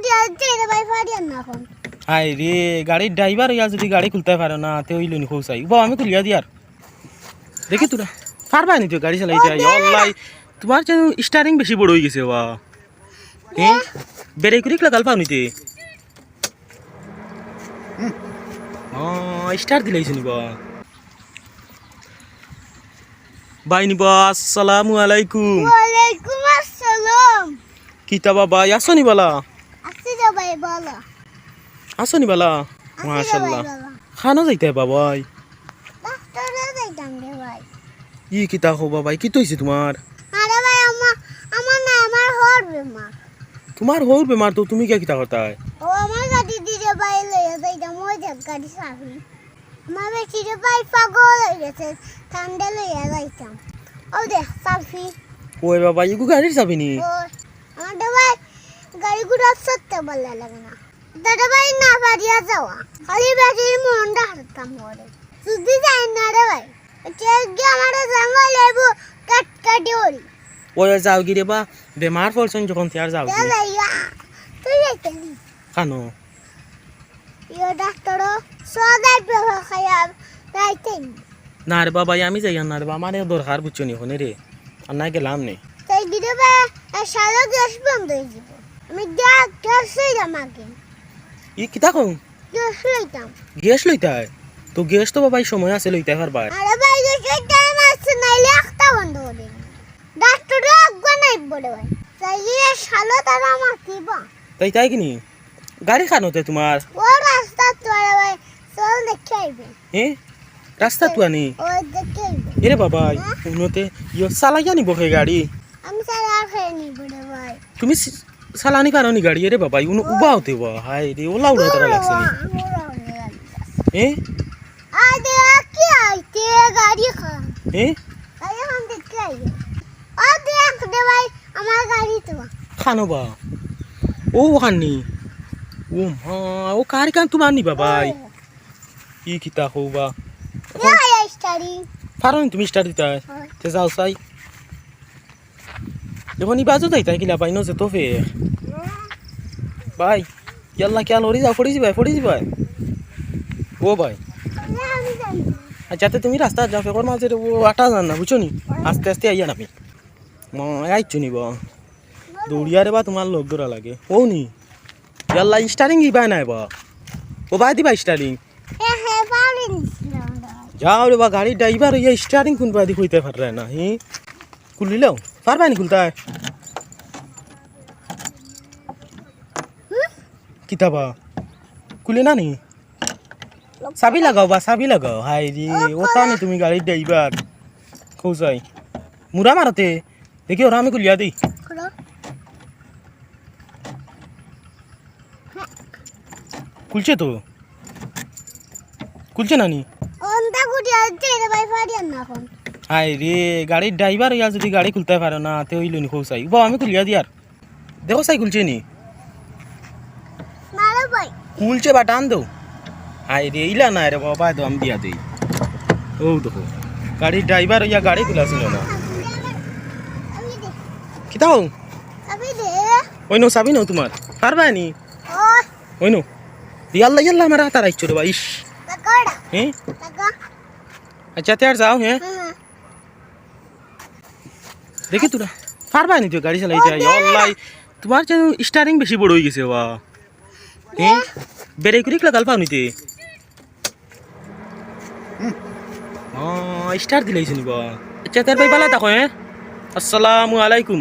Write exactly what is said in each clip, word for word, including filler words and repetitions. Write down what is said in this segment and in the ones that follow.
আরে ভাই, পারি আর না এখন। হায় রে, গাড়ির ড্রাইভার অইয়া যদি গাড়ি খুলতায় পারো না, তে অইলো নি কও চাই। উবাও, আমি খুলিয়া দিয়ার। দেখি তোরা, পারবায় নি তো গাড়ি চালাইতে? ও, আল্লাহ, তোমার যেন স্টারিং বেশি বড় অই গেছে বা। হ্যাঁ? ব্রেক উরিক লাগাল পাও নি তে? ও, স্টার্ট দিলাইছো নি বা? ভাই নি বা, আসসালামু আলাইকুম। ওয়ালাইকুম আসসালাম। কিতা বা ভাই, আছো নি বালা? আছি রে ভাই, বালা। আছো নি বালা? আছি রে ভাই, মাশাআল্লাহ। বালা। খানো যাইতায় বা ভাই? ডাক্তারে যাইতাম রে ভাই। ই কিতা কও বা ভাই, কিতা অইছে তোমার? আরে ভাই, আমার, আমার না, আমার হউর বেমার। তোমার হউর বেমার তো তুমি কিয়া কিতা করতায়? ও আমার গাড়ি দি রে ভাই, লইয়া যাইতাম, ওই দেখ গাড়ি চাবি। আমার বেটি রে ভাই পাগল অই গেছে, ঠান্ডা লইয়া যাইতাম। ও দেখ, চাবি। ওই বাবা, ইগু গাড়ির চাবি নি? ও, আমার রে ভাই, গাড়ি ঘোড়া চড়তে ভালা লাগে না। দাদা ভাই, না পারিয়া যাওয়া, খালি বেটির মনটা হারতাম করে। যদি যাই না রে ভাই, ওই যে গিয়ে আমার জঙ্গল লেবু কাট কাটি ওরি। ওই যাওগি রে বা, বেমার পড়ছইন যখন তে আর যাওগি। যা যাইয়া, তুই যাইতে নি। খানো? ইয়ো ডাক্তারও সদাই বেহা খাইয়া যাইতে নি। না রে বাবা, আমি যাইয়ার না রে বা, আমার এক দরকার বুঝছো নি, হনে রে, আর না গেলাম নে। তাই দিলে বা, এ শালা গ্যাস বন্ধ অই যাইবো। আমি গ্যাস, গ্যাস লইলাম আগে। ই কিতা কও? গ্যাস লইতাম। গ্যাস লইতায়? তো গ্যাস তো বাবা, ই সময় আছে, লইতায় পারবায়। আরে ভাই, গ্যাসের টাইম আছে, নাইলে একটা বন্ধ করে দিন। ডাক্তারও আগুয়া নাই বড় ভাই। তাই এ শালা তারা মাতিবা। তাই, তাই কিনি? গাড়ি খানো তে তোমার? ও রাস্তা তো আরে ভাই, চল দেখে আইবে। এ? রাস্তা তো আনি? ও দেখে আইবে। এরে বাবা, হ্যাঁ? উনতে ইয়ো চালাইয়া নিবো কে গাড়ি? আমি চালাই আর খেয়ে নিব রে ভাই। তুমি সি-, চালানি পারো নি গাড়ি? এরে বাবা, উনো উবাও তে বা, হায় রে, ওলা উড়া তারা লাগছে নি। ওলা উড়া লাগছে। এ? আ, দেখ কি আইতে গাড়ি খান। এ? গাড়ি খান দেখতে আইবে। ও দেখ রে ভাই, আমার গাড়ি তো। খানো বা? ও ওখান নি? ও মা, ও কার কান তোমার নি বা ভাই? ও। ই কিতা কও বা? ইয়া, ইয়া, স্টারিং। পারো নি তুমি স্টার্ট দিতায়? হয়। তে যাও চাই। দেখো নি বাজু যাইতায় কিলা পাইনো যে তো ফে। ভাই, ইয়াল্লা, কিয়া লড়ি যাও, পড়ি যিবায়, পড়ি যিবায়। ও ভাই। না, আমি জানি না। আচ্ছা, তে তুমি রাস্তা যাও, ফেকর মাঝে ও আটা যান না, বুঝছো নি? আস্তে আস্তে আইয়া নামি। মা, আইছো নি বা? দৌড়িয়া রে বা, তোমার লগ ধরা লাগে। ও নি। ইয়াল্লা, স্টারিং ইবায় নাই বা। ও বায় দিবা স্টারিং। হে, হে, পারি নিছিলাম না। যাও রে বা, গাড়ির ড্রাইভার অইয়া স্টারিং কোন বায়দি কইতে পাররায় না, হি? খুলিলাও। পারবায় নি খুলতায়? হুম? কিতা বা? খুলে না নি? চাবি লাগাও বা, চাবি লাগাও। হায় রে, ও ওটা নি তুমি গাড়ির ড্রাইভার। কও চাই। মুরা মারতে। দেখি ওরা আমি খুলিয়া দেই। খুলো। খুলছে তো। খুলছে না নি? অন্ধা গুটি আছে রে ভাই, পারি আর না এখন। হায় রে, গাড়ির ড্রাইভার অইয়া যদি গাড়ি খুলতায় পারো না, তে অইলো নি কও চাই। উবাও, আমি খুলিয়া দিয়ার। দেখো চাই খুলছে নি? মারো ভাই। খুলছে বা টান দেও। হায় রে, ইলা নায় রে বাবা, তো আমি দিয়া দেই। ও দেখো, গাড়ির ড্রাইভার অইয়া গাড়ি খুলা ছিল না। আমি দে। কিতা হও? আমি দে। ওই নো, চাবি নাও তোমার। পারবায় নি? ও। ওই নো। ইয়াল্লা, ইয়াল্লা, আমার হাত আর আইছো রে বা, ইস। লাগাড়া। হ্যাঁ? লাগা। আচ্ছা, তে আর যাও, হ্যাঁ? হুম। দেখি তোরা, পারবায় নি তো গাড়ি চালাইতে? ও, দে না। ইয়াল্লা, তোমার যেন স্টারিং বেশি বড় অই গেছে বা। হ্যাঁ? ব্রেক উরিক লাগাল পাও নি তে? ও, স্টার্ট দিলাইছো নি বা? আচ্ছা, তে ভাই বালা থাকো, হ্যাঁ? আসসালামু আলাইকুম।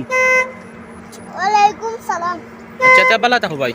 ওয়ালাইকুম সালাম। আচ্ছা, তে বালা থাকো ভাই।